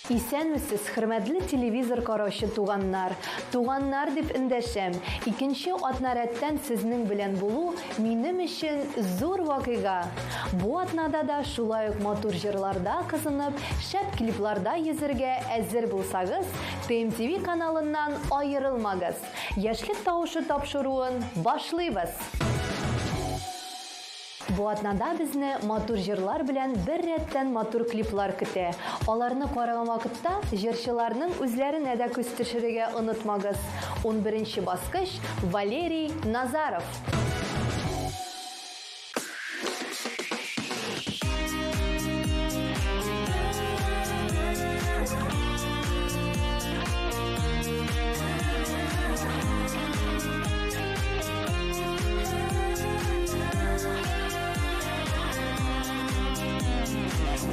Исәнмесез, хөрмәтле телевизор караучы туганнар. Туганнар дип эндәшәм. Икенче атна рәттән сезнең белән булу минем өчен зур вакыйга. Бу атнада да шулай ук матур җырларда кызынып, шәп клипларда йөзергә әзер булсагыз, ТМТВ каналыннан аерылмагыз. Яшьлек тавышы тапшыруын башлыйбыз. Бу атнада безне матур җырлар белән бер рәттән матур клиплар көтә. Аларны караган вакытта җырчыларның үзләренә дә күз төшерергә онытмагыз. 11 баскыч Валерий Назаров.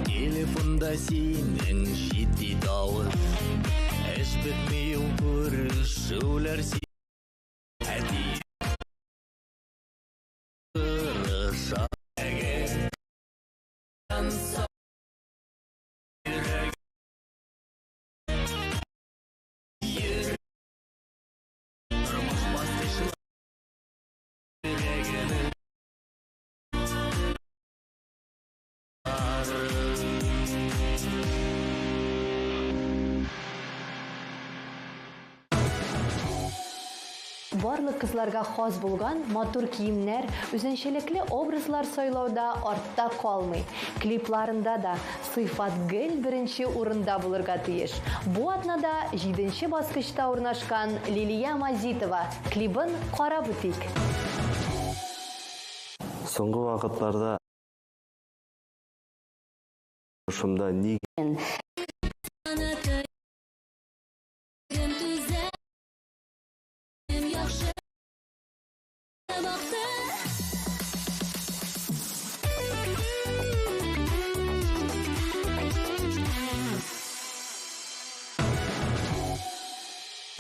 Телефонда синең җитди тавыш. Эш бетми ул күрешүләр. Әти тырыша. Тормыш баскычлары йөрәгенең. Барлык кызларга хас булган матур киемнәр, үзенчәлекле образлар сайлауда артта калмый. Клипларында да сыйфат гел беренче урында булырга тиеш. Бу атнада җиденче баскычта урнашкан Лилия Мазитова клибын карап үтик. Соңгы вакытларда тормышымда ни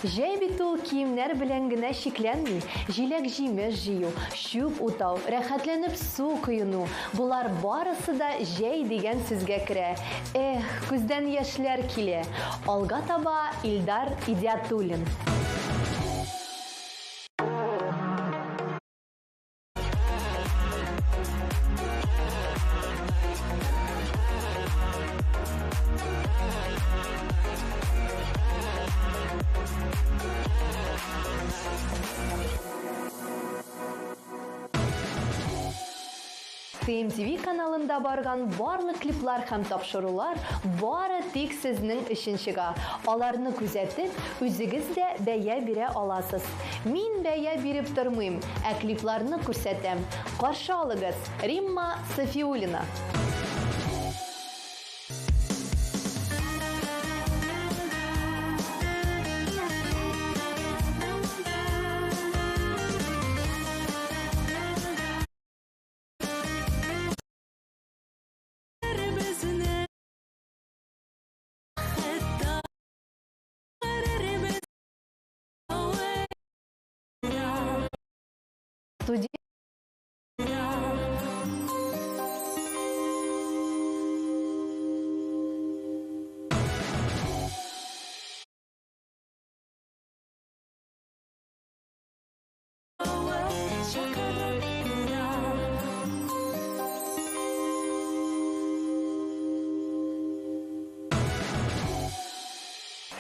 Җәй бит ул киемнәр белән генә чикләнми. Җиләк-җимеш җыю, чүп утау, рәхәтләнеп су коену, болар барысы да җәй дигән сүзгә керә. Эх, күздән яшьләр килә. Алга таба Илдар Идиатуллин. ТМТВ каналында барган барлык клиплар һәм тапшырулар бары тик сезнең өчен чыга. Аларны күзәтеп, үзегез дә бәя бирә аласыз. Мин бәя биреп тормыйм, ә клипларны күрсәтәм. Каршы алыгыз, Римма Сафиуллина. Студент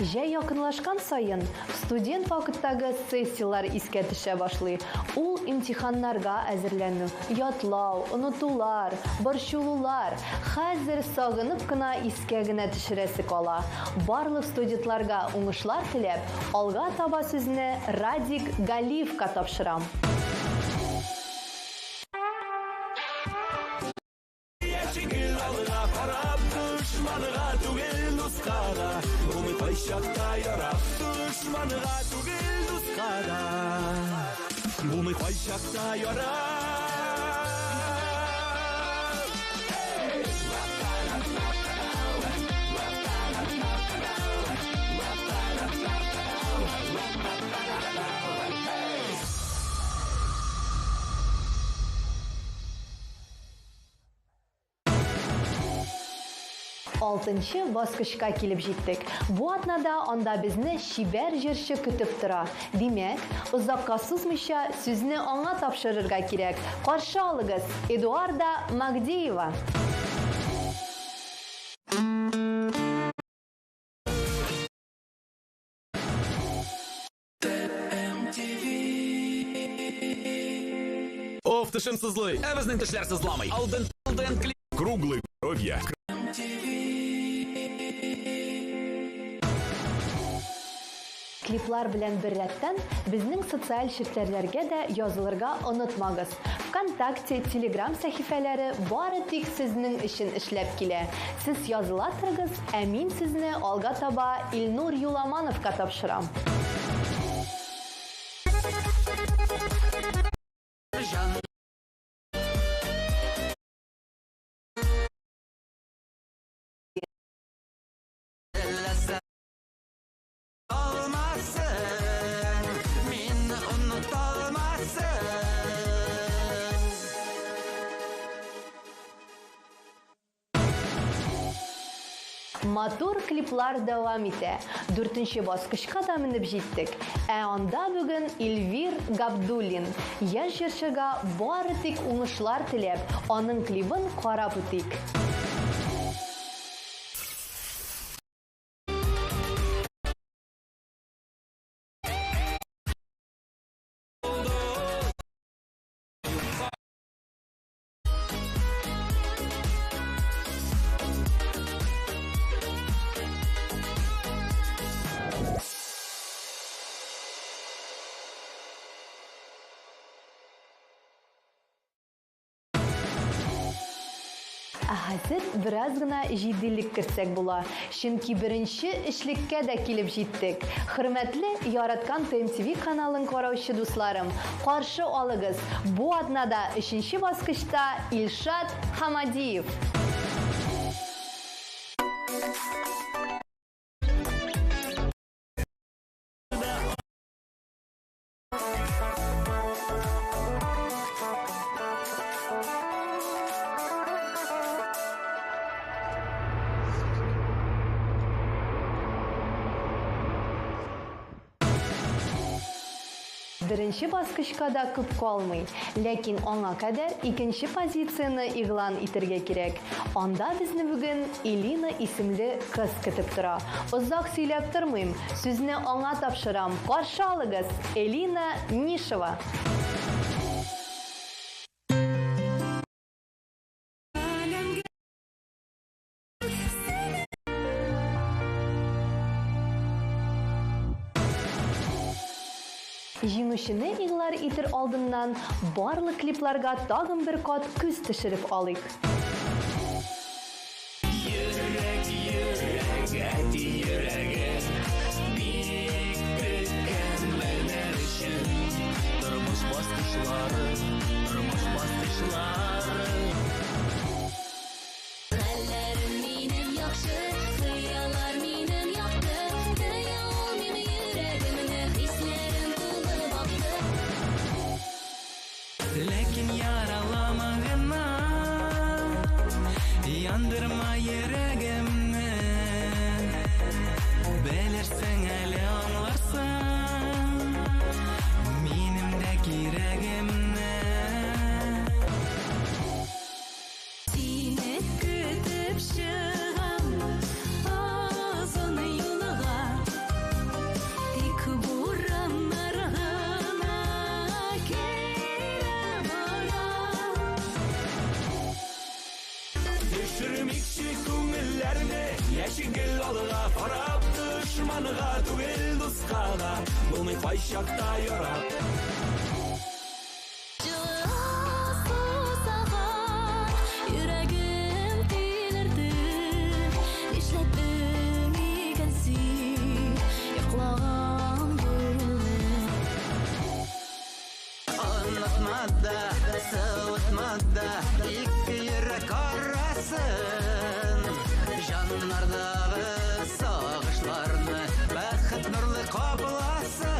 Җәй якынлашкан саен студент вакыттагы сессияләр искә төшә башлый. Ул имтиханнарга әзерләнү, ятлау, онытулар, борчылулар. Хәзер сагынып кына искә генә төшерәсе кала. Барлык студентларга уңышлар теләп, алга таба сүзне Радик Галиевка тапшырам. Алга карап, дошманга түгел, дуска да. Булмый кайчакта ярап, дошманга түгел, дуска да. Булмый кайчакта ярап. Алтынчы баскычка килеп җиттек. Бу атнада анда безне чибәр җырчы көтеп тора. Димәк, озакка сузмыйча сүзне аңа тапшырырга кирәк. Каршы алыгыз, Эдуарда Магдеева. Оф, тешем сызлый. Ә безнең тешләр сызламый. Алден, алден, Круглый здоровья. Клиплар белән беррәттән безнең социаль челтәрләргә дә язылырга онытмагыз. ВКонтакте, Телеграм сәхифәләре бары тик сезнең өчен эшләп килә. Сез языла торыгыз, ә мин сезне алга таба Илнур Юламановка тапшырам. Алмасын, мине оныталмасын. Матур клиплар дәвам итә. Дүртенче баскычка да менеп җиттек. Ә анда бүген Эльвир Габдуллин. Яшь җырчыга бары тик уңышлар теләп, аның клибын карап үтик. Ә хәзер бераз гына җитдилек кертсәк була. Чөнки беренче эшлеккә дә килеп җиттек. Хөрмәтле яраткан ТМТВ каналын караучы дусларым, каршы алыгыз. Бу атнада өченче баскычта Илшат Хамадиев. Беренче баскычка да күп калмый, ләкин аңа кадәр икенче позицияне игълан итәргә кирәк. Анда безне бүген Элина исемле кыз көтеп тора. Озак сөйләп тормыйм, сүзне аңа тапшырам. Каршы алыгыз, Элина Нишева. Җиңүчене игълан итер алдыннан барлык клипларга тагын бер кат күз төшереп алыйк. Йөрәк, йөрәк, әти йөрәге Бик көткән менәр өчен Тормыш баскычлары, тормыш баскычлары. Хәлләрем минем яхшы, хыяллар минем якты. Тыя алмыйм йөрәгемне, хисләрем тулып акты. Ләкин яралама гына, яндырма йөрәгемне. Белерсең әле, аңларсың минем дә кирәгемне. Сине көтеп чыгам озын юлга. Тик бураннар гына килә бара. Төшермикче күңелләрне, яши гел алга карап, дошманга түгел, дуска да булмый кайчакта ярап. Сусаган йөрәгем тилерде. Нишләттең икән син йоклаган күңелне? Онытма да, суытма да ике йөрәк арасын. Җаннардагы сагышларны бәхет нурлы капласын.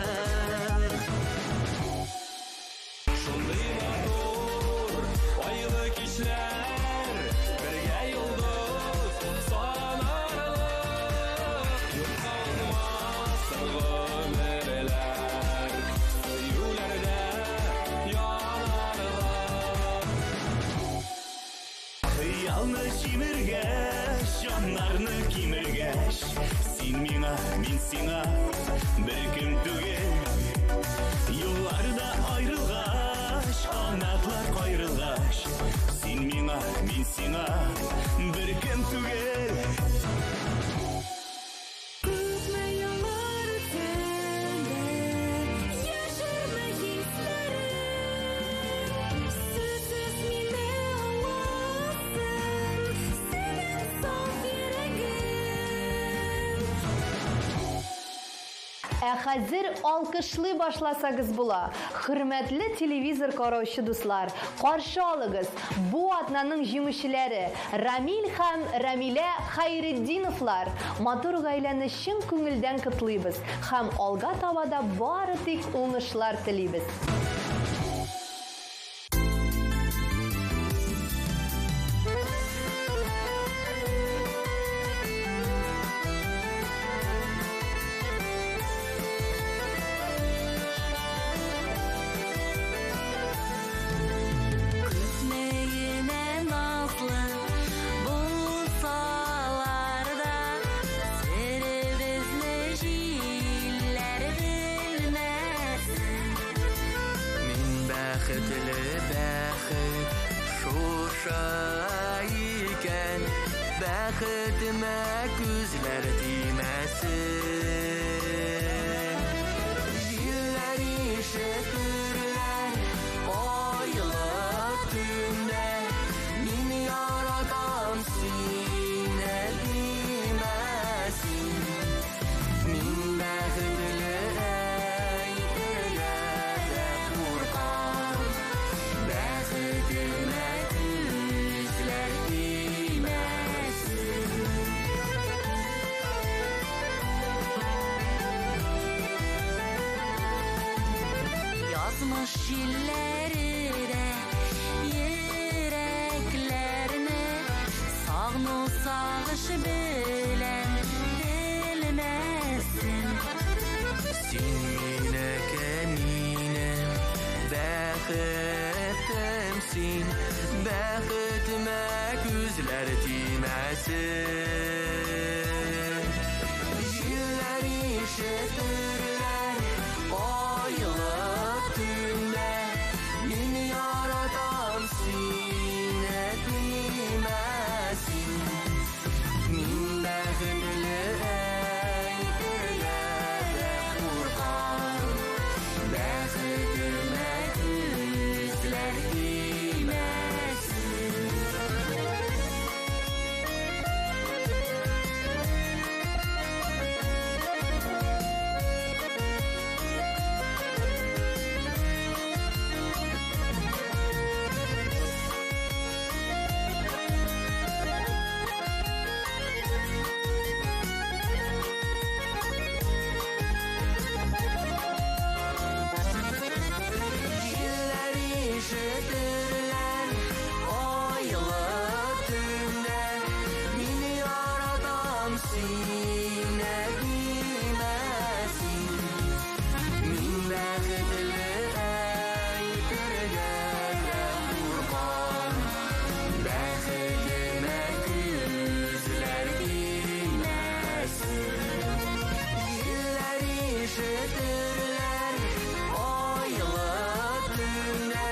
Хыялны җимергәч, җаннарны кимергәч, син миңа, мин сиңа беркем түгел. Юлларда аерылгач, канатлар каерылгач, син миңа, мин сиңа беркем түгел. Күпме еллар үтсә дә, яшермә хисләрең. Сүзсез мине аңласын, синең саф йөрәгең. Ә хәзер алкышлый башласагыз була. Хөрмәтле телевизор караучы дуслар, каршы алыгыз. Бу атнаның җиңүчеләре Рамил һәм Рамилә Хайретдиновлар. Матур гаиләне чын күңелдән котлыйбыз һәм алга таба да бары тик уңышлар телибез. Күпме генә назлы булсалар да, серебезне җилләр белмәсен. Мин бәхетле, бәхет шушы икән, бәхетемә күзләр тимәсен. Җилләр ишетерләр айлы төндә, мин яратам сине димәсен. Мин бәхетле әйтергә дә куркам, бәхетемә күзләр тимәсен. Язмыш җилләре дә йөрәкләрне сагыну сагыш белән белмәсен. Син минеке, минем бәхетем син, бәхетемә күзләр тимәсен. Җилләр ишетерләр айлы төндә, мин яратам сине димәсен. Мин бәхетле әйтергә дә куркам, бәхетемә күзләр тимәсен. Җилләр ишетерләр айлы төндә, мин яратам сине димәсен. Мин бәхетле әйтергә дә куркам, бәхетемә күзләр тимәсен. Җилләр ишетерләр айлы төндә,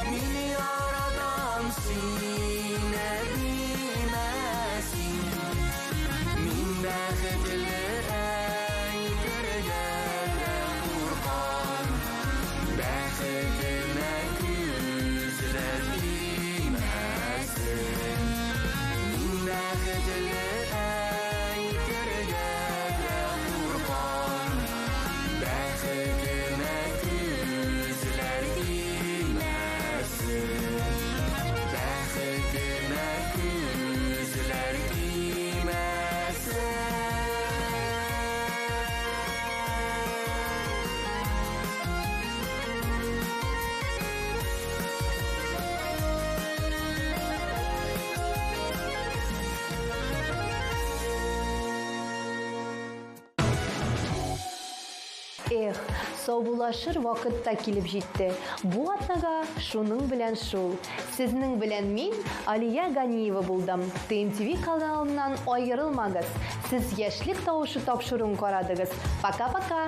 мин яратам сине димәсен. Мин бәхетле әйтергә дә куркам, бәхетемә күзләр тимәсен. Мин бәхетле әйтергә дә куркам, бәхетемә күзләр тимәсен. Бәхетемә күзләр тимәсен. Эх, Саубуллашыр вакыт та килеп җитте. Бу атнага шуның белән шул. Сезнең белән мин, Алия Ганиева булдым. ТМТВ каналыннан аерылмагыз. Сез Яшьлек тавышы тапшыруын карадыгыз. Пока-пока!